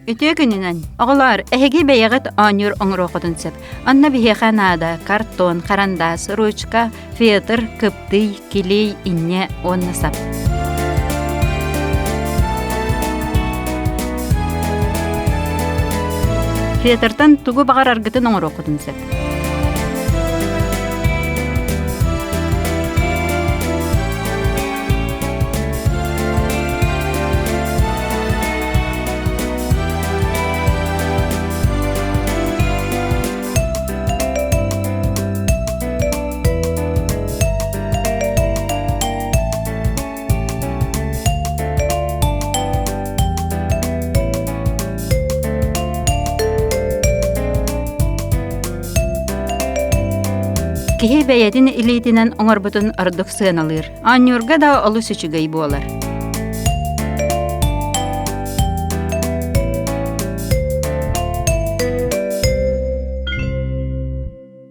Үтүө күнүнэн! Оҕолоор, эһиги бэйэҕит оонньуур оҥоруоххутун сөп. Онно биһиэхэ наада картон, харандаас, ручка, фетр, кыптый, килиэй, инньэ уонна сап. Фетртан тугу баҕараргытын оҥоруоххутун сөп. Киһи бэйэтин илиитинэн оҥорбутун ордук сыаналыыр. Оонньуурга да олус үчүгэй буолар.